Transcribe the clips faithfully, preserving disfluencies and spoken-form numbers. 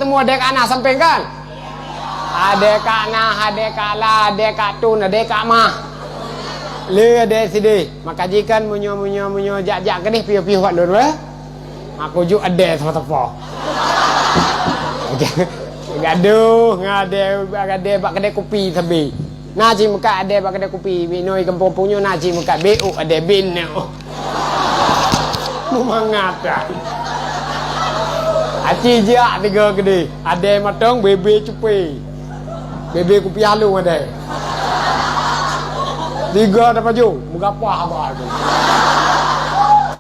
Temu adèe kak na sampéng kan? Adèe kak na, adèe kak la, adèe kak tun, adèe kak mah. Le adèe sideh. Maka jikan meunyoe, meunyoe, meunyoe jak-jak keudeh piôh-piôh bak lôn weh. Aku juk adèe sama teupah. Gadoh ngon adèe, adèe bak keudè kupi sabe. Na cit meukat adèe bak keudè kupi, binoe gampông punyoe na cit meukat B O adèe bin nyoe. Meumangat dah. Aci jak tiga keudeh, adèe matong bebe cupe. Bebe kupi halong adèe. Tiga dah pajoh, meugapah haba tu.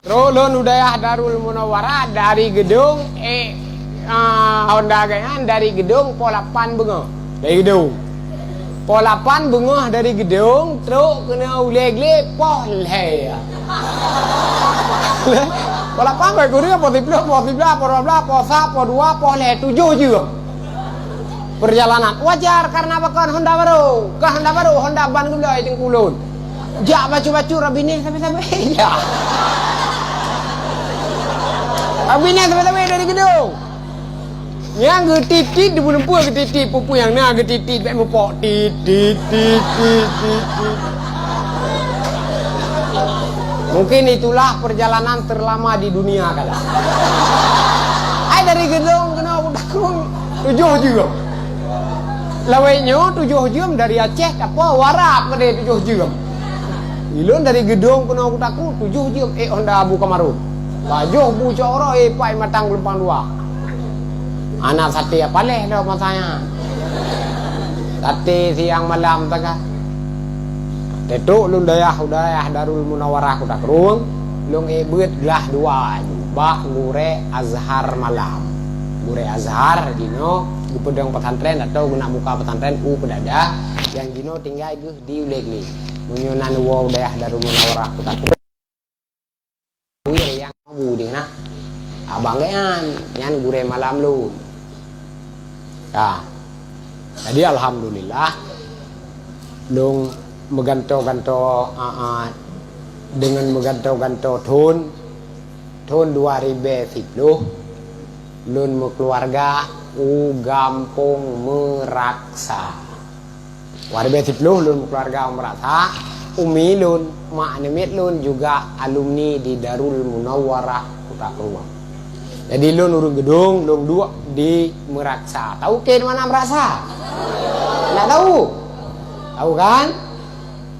Trok lôn u dayah Darul Munawwarah dari geudong, eh, ah, Honda geuhnyan dari geudong poh lapan beungoh. Dari geudong. Poh lapan beungoh dari geudong, trok keunoe u Legle poh lhèe. Poh lapan baru kureueng, poh siplôh, poh siblaih, poh dua blaih, poh sa, poh dua, poh lhèe, tujoh jeuem. Perjalanan wajar karena pakon Honda baru. Ka Honda baru, Honda ban geublôi teungku lôn. Jak bacut-bacut, rot binéh sabe-sabe. Ya. Rot binéh sabe-sabe dari geudong. Nyang geutit-tit, di buleuen peue geutit-tit, peue-peue nyang na geutit-tit, bèk mupok, tit, tit, tit, tit, tit, tit. Mungkin itulah perjalanan terlama di dunia kala. Ai dari geudong keunoe Kuta Krueng tujoh jeuem. Lawét nyoe tujoh jeuem dari Aceh ka po Warab keudeh tujoh jeuem. Ilôn dari geudong keunoe Kuta Krueng tujoh jeuem, eh, Honda Abu Kamarun. Bajoh bu cok uroe, eh, pai matang geulumpang dua. Hana saté apa leh lom masa nyan. Saté siang malam sagai. Teutôk lôn dayah u dayah Darul Munawwarah Kuta Krueng, lôn ék beuet glah dua bak gurèe Azhar malam. Gurèe Azhar jinoe geupeudong pesantren atau geunak buka pesantren u Peudada, nyang jinoe tinggai geuh di Ulee Gle. Meunyoe na neuwoe u dayah Darul Munawwarah Kuta Krueng, Wira nyang bu di na. Abang geuhnyan, nyan gurèe malam lôn. Ya. Jadi alhamdulillah, lôn meugantoe-gantoe, a, a, deungon meugantoe-gantoe thôn, thôn dua ribèe siplôh, lôn meukeuluwarga u Gampông Meuraksa. Dua ribèe siplôh lôn meukeuluwarga u Meuraksa, umi lôn, mak namiet lôn juga alumni di Darul Munawwarah Kuta Krueng. Jadi lôn ureueng geudong, lôn duek di Meuraksa. Tahu kèe di mana Meuraksa? Ndak tahu? Tahu kan?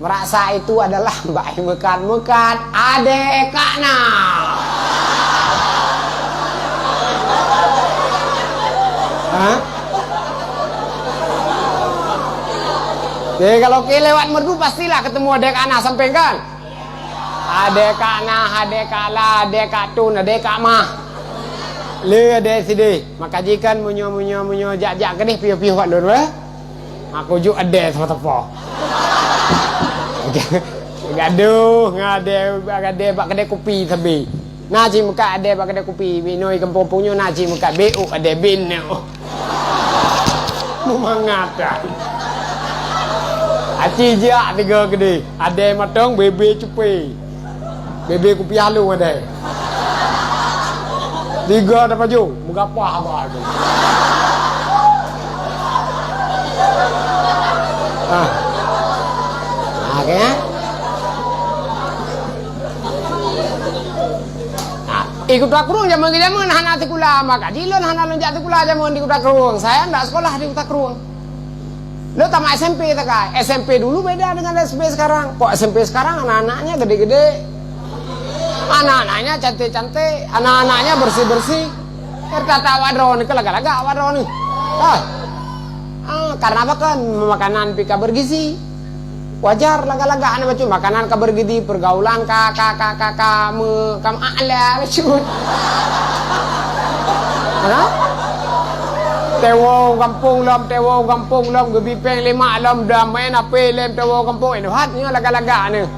Meuraksa itu adalah bak meukat-meukat adèe kak na. Hah? Jadi kalau kèe lewat Meureudu pastilah keutemu adèe kak na sampéng kan? Adèe kak na, adèe kak la, adèe kak tun, adèe kak mah. Le adèe sideh. Maka jikan meunyoe, meunyoe, meunyoe jak-jak keudeh piôh-piôh bak lôn weh. Aku juk adèe sama teupah. Gadoh ngon adèe, adèe bak keudè kupi sabe. Na cit meukat adèe bak keudè kupi, binoe gampông punyoe na cit meukat B O adèe bin nyoe. Meumangat dah. Aci jak tiga keudeh, adèe matong bebe cupe. Bebe kupi halong adèe. Tiga dah pajoh, meugapah haba tu. Ah. Ah, oke, ya? Ah, eh, Kuta Krueng jameun-jameun hana sikula, maka jilôn hana lôn jak sikula jameun di Kuta Krueng. Saya ndak sekolah di Kuta Krueng. Lôn tamat S M P sagai. S M P dulu beda dengan S M P sekarang. Kok S M P sekarang anak-anaknya gede-gede. Anak-anaknya cantik-cantik, anak-anaknya bersih-bersih. Tertata awak droeneuh keu lagak-lagak awak droeneuh. Ah. Ah, karena apa kan? Makanan pih ka bergizi. Wajar lagak-lagak aneuk bacut makanan ka bergizi, pergaulan ka, ka, ka, ka, ka me-, ka meu'ala bacut. Hah? Tewoe gampông lom, tewoe gampông lom, geubi péng lé mak lom, dah main H P lom tewoe gampông, eh, neuhat nyoe lagak-lagak aneuk.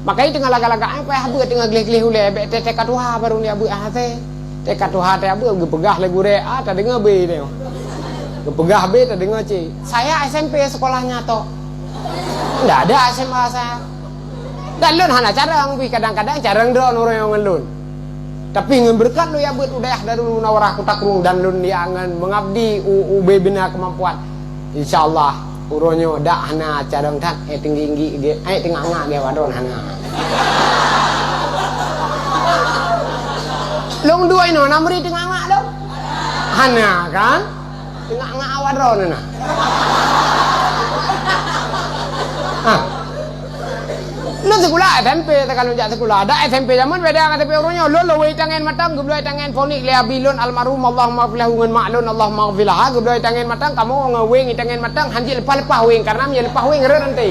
Makajih teungoh lagak-lagak nyan payah beuet, teungoh gleh-gleh ulèe, bèk teuka tuha baru neujak beuet, ah, teuh. Teuka tuha teuka beuet, geupeugah lé gurèe A, tadeungoe B nyoe. Geupeugah B, tadeungoe C. Saya S M P sekolahnya tok. Ndak ada S M A saya. Dan lôn hana carông pih, kadang-kadang carông droeneuh ureueng ngon lôn. Tapi ngon beureukat lôn jak beuet u dayah Darul Munawarah Kuta Krueng dan lôn jak ngon meungabdi u, ubé beuna keumampuan. Insya Allah, uroe nyoe dak hana carông that, eh, tinggi-tinggi gét, eh, teungak-ngak gét wadon hana. Lôn dua inoe na meuri teungak-ngak lôn? Hana, kan? Teungak-ngak awak droeneuh na. Ah. Lôn sikula S M P, takalon jak sikula. Dak S M P jameun beda ngon S M P uroe nyoe. Lôn, lôn wéng itangen matang, geubloe itangen fonik lé abi lôn almarhum, Allahumma ghfirlahu, ngon mak lôn, Allahumma ghfirlaha, geubloe itangen matang, kamoe ngon wéng itangen matang, hanjeuet leupah-leupah wéng, karena meunyo leupah wéng rhot ranté.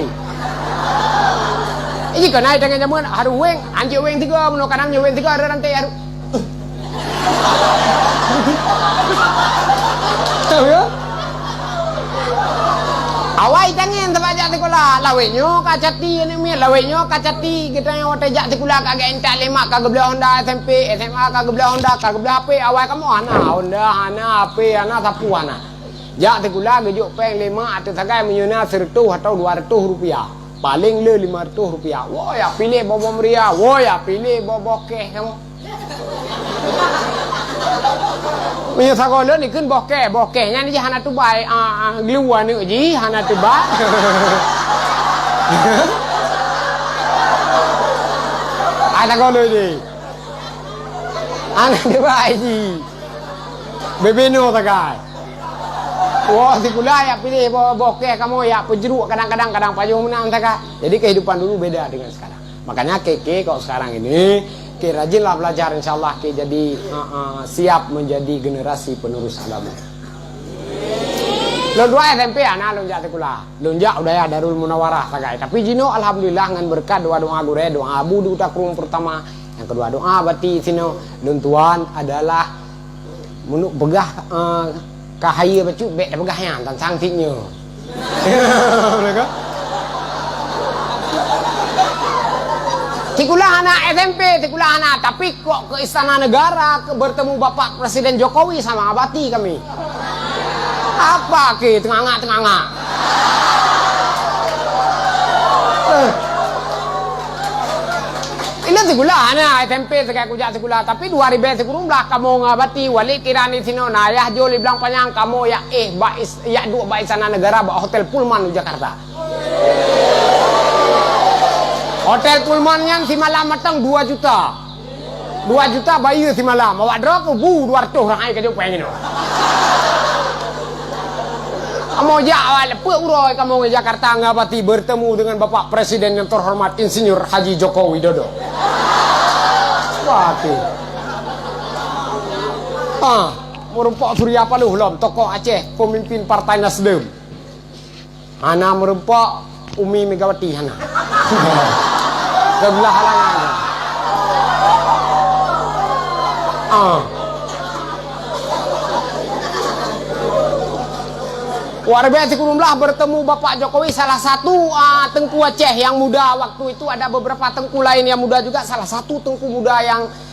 Iji keunan itangen jameun, harôh wéng, hanjeuet wéng tiga, meunoe karena meunyo wéng tiga rhot ranté, harôh Tahu ya? Awai tangen sabab jak sikula. Lawét nyoe ka cati aneuk miet, lawét nyoe ka cati. Geutanyoe watée jak sikula ka geuintat lé mak, ka geubloe Honda S M P, S M A ka geubloe Honda, ka geubloe H P. Awai kamoe hana Honda, hana H P, hana sapeue hana. Jak sikula geujok péng lé mak ateueh sagai meunyoe na seureutôh atawa dua reutôh rupiah. Paleng le lima reutôh rupiah. Woe, ya piléh boh-boh meuria, woe, ya piléh boh-boh keh kamoe. Meunyoe sagoe lôn ikheun boh keh, boh keh nyan jih hana teubai, ah, ah, glue aneuk jih hana teubai. Ai sagoe lôn jih. Hana teubai jih. Bebeno sagai. Woe sikula ya piléh boh, boh keh kamoe ya peujruk kadang-kadang, kadang pajoh meunan sagai. Jadi kehidupan dulu beda dengan sekarang. Makanya keke kok sekarang ini, ke rajinlah belajar, insya Allah ke jadi, uh, uh, siap menjadi generasi penerus agama. Lôn dua S M P hana lôn jak sikula. Lôn jak u dayah Darul Munawarah sagai. Tapi jinoe alhamdulillah ngon beureukat doa-doa gurée, doa abu di Kuta Krueng pertama, nyang keudua doa bati sinoe, lôn tuan adalah meunurot peugah, eh, ka hayeue bacut bék tapeugah nyan, tan sang cit nyoe. Sikula hana S M P, sikula hana, tapi kok ke Istana Negara ke bertemu Bapak Presiden Jokowi sama abati kami. Apa ke teungangak-teungangak? Eh. Ilôn sikula hana S M P sagai kujak sikula, tapi dua ribée sikureueng blaih kamoe ngon abati Walid Kiran di sinoe na ayah jol di Blang Panyang, kamoe yak éh bak is-, yak duek bak Istana Negara bak Hotel Pullman di Jakarta. Hotel Pullman nyan simalam mantong dua juta. Dua juta bayeue simalam. Awak droe keuh bu dua reutôh orang ai ka jok péng inoe. Kamoe jak awak leupeuet uroe kamoe ngon Jakarta ngon abati bertemu dengan Bapak Presiden yang terhormat Insinyur Haji Joko Widodo. Wati. Ah, meurumpok Surya Paloh lom, tokoh Aceh, pemimpin Partai Nasdem. Hana meurumpok Umi Megawati hana. Sebelah halangan. Ah. Warga sikureueng blaih bertemu Bapak Jokowi, salah satu, ah, Tengku Aceh yang muda. Waktu itu ada beberapa tengku lain yang muda juga. Salah satu tengku muda yang